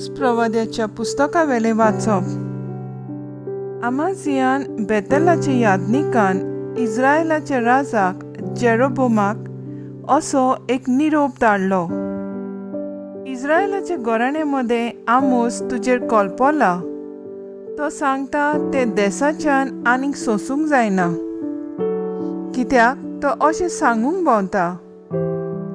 आमोस प्रवाद्याच्या पुस्तकावेलें वाचप. आमाजियान बेतलाच्या याज्ञिकान इस्रायलाच्या राजाक जेरोबोमाक असो एक निरोप धाडलो, इस्रायलाच्या घराण्या मदें आमोस तुजेर कल्पला. तो सांगता तें देसाच्यान आनीक सोंसूंक जायना, कित्याक तो अशें सांगूंक भोंवता,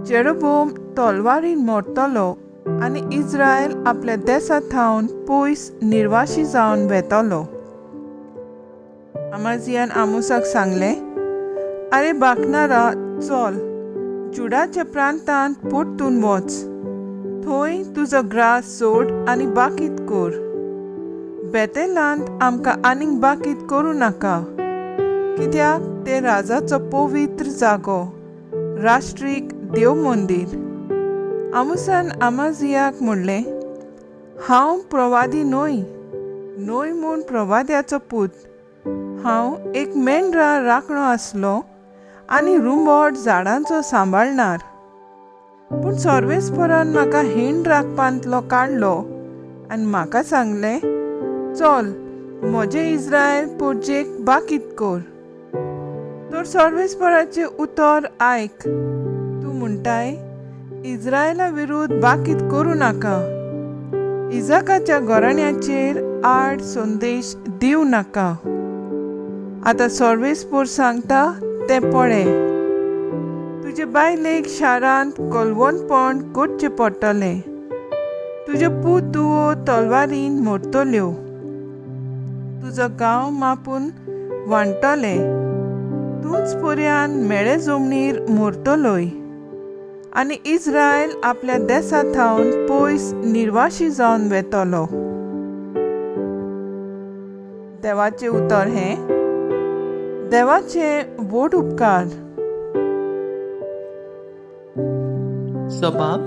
जेरोबोम तलवारीन मरतलो आनी इस्रायल आपल्या देसा थावन पयस निर्वाशी जावन वेतलो. अमाजियान आमोसाक सांगलें, आरे बाकनारा, चल जुडाच्या प्रांतांत परतून वच, थंय तुजो ग्रास सोड आनी बाकीत कर. बेतेलांत आमकां आनीक बाकीत करूं नाका, कित्याक तें राजाचो पवित्र जागो, राष्ट्रीक देव मंदीर. आमोसान आमाजियाक म्हणलें, हांव प्रवादी न्हय, न्हय म्हूण प्रवाद्याचो पूत. हांव एक मेंढरा राखणो आसलो आनी रुंबट झाडांचो सांबाळणार. पूण सर्वेस्परान म्हाका हिंड राखपांतलो काडलो आनी म्हाका सांगलें, चल म्हजें इस्रायल पोरजेक बाकीत कर. तर सर्वेस्पराचें उतर आयक. तूं म्हणटाय, इस्रायला विरुद्ध बाकीत करूं नाका, इजाकाच्या घराण्याचेर आड संदेश दिवं नाका. आतां सर्वेस्पोर सांगता तें पळय, तुजे बायलेक शारांत कलवणपण करचें पडटलें, तुज्यो पूत धुवो तलवारीन मरतल्यो, तुजो गांव मापून वांट्टले, तूंच पर्यान मेळे जमनीर मरतलोय आनी इस्रायल आपल्या देसा थावन पयस निर्वाशी जावन वेतलो. देवाचें उतर हें. देवाचे व्हड उपकार. सबाब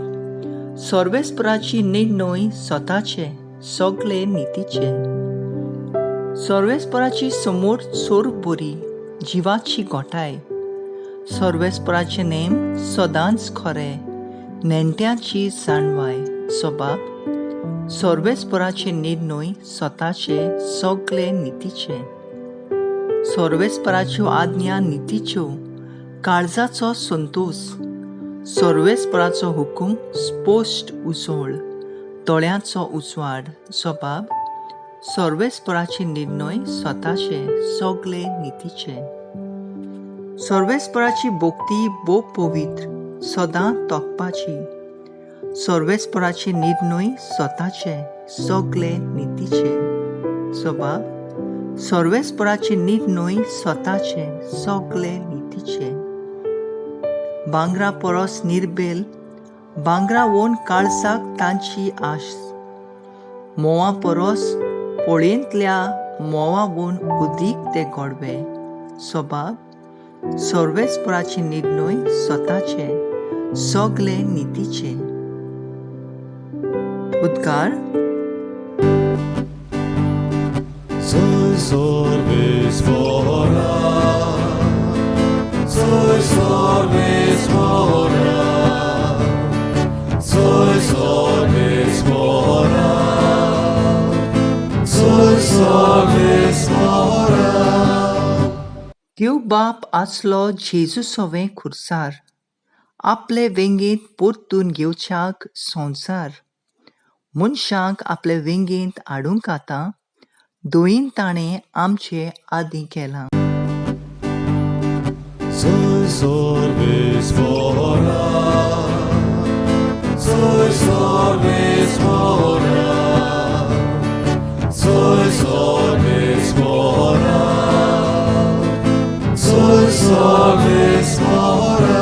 सर्वेस्पराची निर्णय स्वताचे सगळे नितीचे. सर्वेस्पराची समोर सोर बरी जिवाची गोठाय. सर्वेस्पराचे नेम सदांच खरे, नेण्ट्याची जाणवाय. सबाब सर्वेस्पराचे निर्णय स्वताचे सगळे नितीचे. सर्वेस्पराच्यो आज्ञा नितीच्यो, काळजाचो संतोश. सर्वेस्पराचो हुकूम स्पश्ट उजळ, दोळ्यांचो उजवाड. सबाब सर्वेस्पराचे निर्णय स्वताचे सगळे नितीचे. सर्वेस्पराची भक्ती भोव पवित्र, सदां तोखपाची. सर्वेस्पराचे निर्णय स्वताचे सगळे नितीचे. सबाब सर्वेस्पराचे निर्णय स्वताचे सगळे नितीचे. भांगरा परस निर्बेल, भांगरा वोन काळसाक तांची आश. म्होंवा परस पोळयेंतल्या म्होंवा वोन उदीक ते गोडवे. सबाब सर्वेस्पराचे निर्णय स्वताचे सगळे नितीचे. उद्गार. Soy sorvespora, soy sorvespora, soy sorvespora, soy sorvespora. देव बाप आसलो जेजू सवें खुर्सार, आपले वेंगेंत परतून घेवच्याक संवसार. मनशांक आपले वेंगेंत हाडूंक आतां दयेन ताणें आमचे आदीं केलां. Soy sorvespora, soy sorvespora, soy sorvespora, soy sorvespora.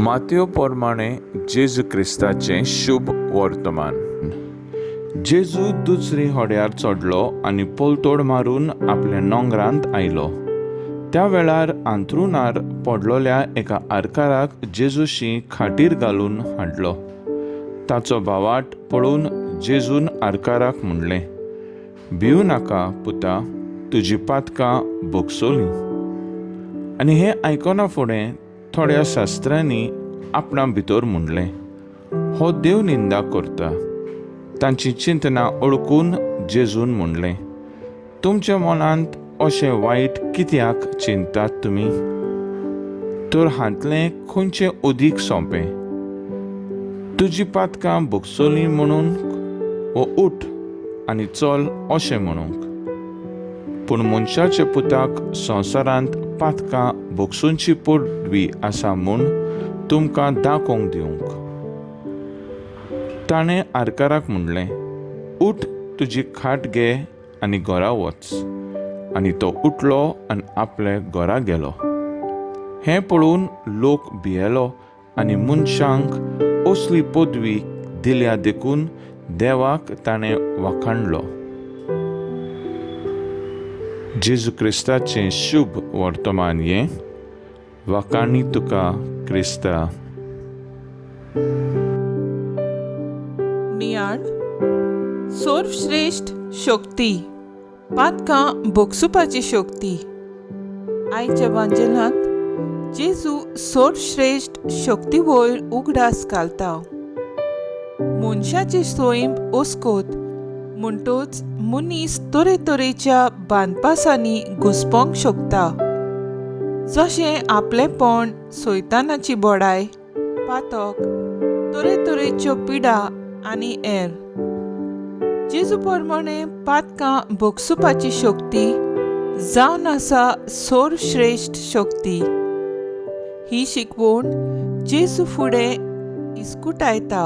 मातयो प्रमाणे जेजू क्रिस्ताचें शुभ वर्तमान. जेजू दुसरी होड्यार चडलो आनी पलतोड मारून आपल्या नोंगरांत आयलो. त्या वेळार आंथरुणार पडलोल्या एका आरकाराक जेजूशी खाटीर घालून हाडलो. ताचो भावाट पळोवन जेजून आरकाराक म्हणलें, भिवू नाका पुता, तुजी पातकां भोगसोलीं. आनी हें आयकना फुडें थोड्या शास्त्रांनी आपणा भितर म्हणलें, हो देव निंदा करता. तांची चिंतना ओळखून जेजून म्हणलें, तुमच्या मनांत अशें वायट कित्याक चिंतात तुमी? तर हांतलें खंयचें अदीक सोंपें, तुजी पातकां भोगसलीं म्हणून, वो उठ आनी चल अशें म्हणूंक? पूण मनशाच्या पुताक संवसारांत पातकां भोगसूंची पदवी आसा म्हूण तुमकां दाखोवंक दिवंक. ताणें आरकाराक म्हणलें, उठ, तुजी खाट घे आनी घरा वच. आनी तो उठलो आनी आपल्या घरा गेलो. हें पळोवन लोक भियेलो आनी मनशांक असली पदवी दिल्या देखून देवाक ताणें वाखाणलो. जेजू क्रिस्ताचें शुभ वर्तमान हें. वाखाणी तुका क्रिस्ता. नियाळ. सर्वश्रेश्ठ शक्ती, पातकां भोगसुपाची शक्ती. आयच्या वांजेलांत जेजू सर्वश्रेश्ठ शक्ती वयर उगडास घालता. मनशाची सैम ओस्कोत म्हणटच मनीस तरेतरेच्या बांदपासांनी घुसपोंक शकता, जशें आपलेपण, सैतानाची बडाय, पातक, तरेतरेच्यो पिडा आनी हेर. जेजू प्रमाणे पातकां भोगसुपाची शक्ती जावन आसा सर्वश्रेश्ठ शक्ती. ही शिकवण जेजू फुडें इस्कुटायता.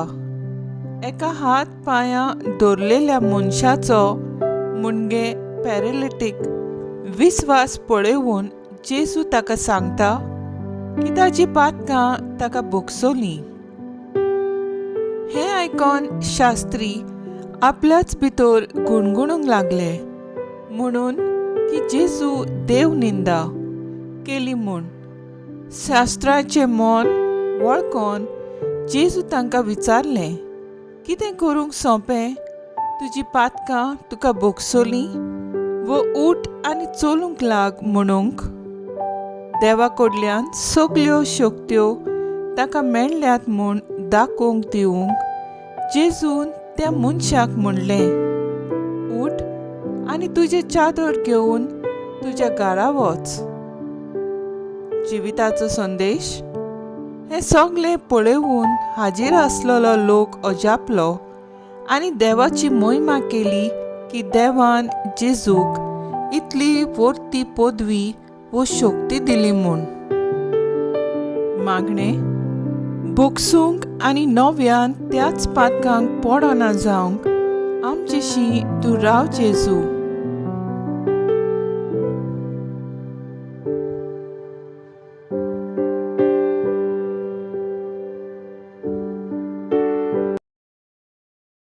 एका हात पांयां दवरलेल्या मनशाचो, म्हणजे पॅरालिटीक, विस्वास पळोवन जेजू ताका सांगता की ताजी पातकां ताका भोगसलीं. हें आयकोन शास्त्री आपल्याच भितर गुणगुणूंक लागले म्हणून की जेजू देव निंदा केली म्हूण. शास्त्राचें मन वळखोन जेजू तांकां विचारलें, कितें करूंक सोंपें, तुजी पातकां तुका भोगसलीं वो उठ आनी चलूंक लाग म्हणूंक? देवा कडल्यान सगल्यो शक्त्यो ताका मेळ्ळ्यात म्हूण दाखोवंक दिवंक जेजून त्या मनशाक म्हणलें, उठ आनी तुजें चादर घेवन तुज्या घरा वच. जिविताचो संदेश. हें सगलें पळोवन हाजीर आसलेलो लोक अजापलो आनी देवाची मोहिमा केली की देवान जेजूक इतली वर्ती पदवी वो शक्ती दिली म्हूण. मागणें. भोगसूंक आनी नव्यान त्याच पातकांक पडना जावंक आमचेशी तूं राव जेजू.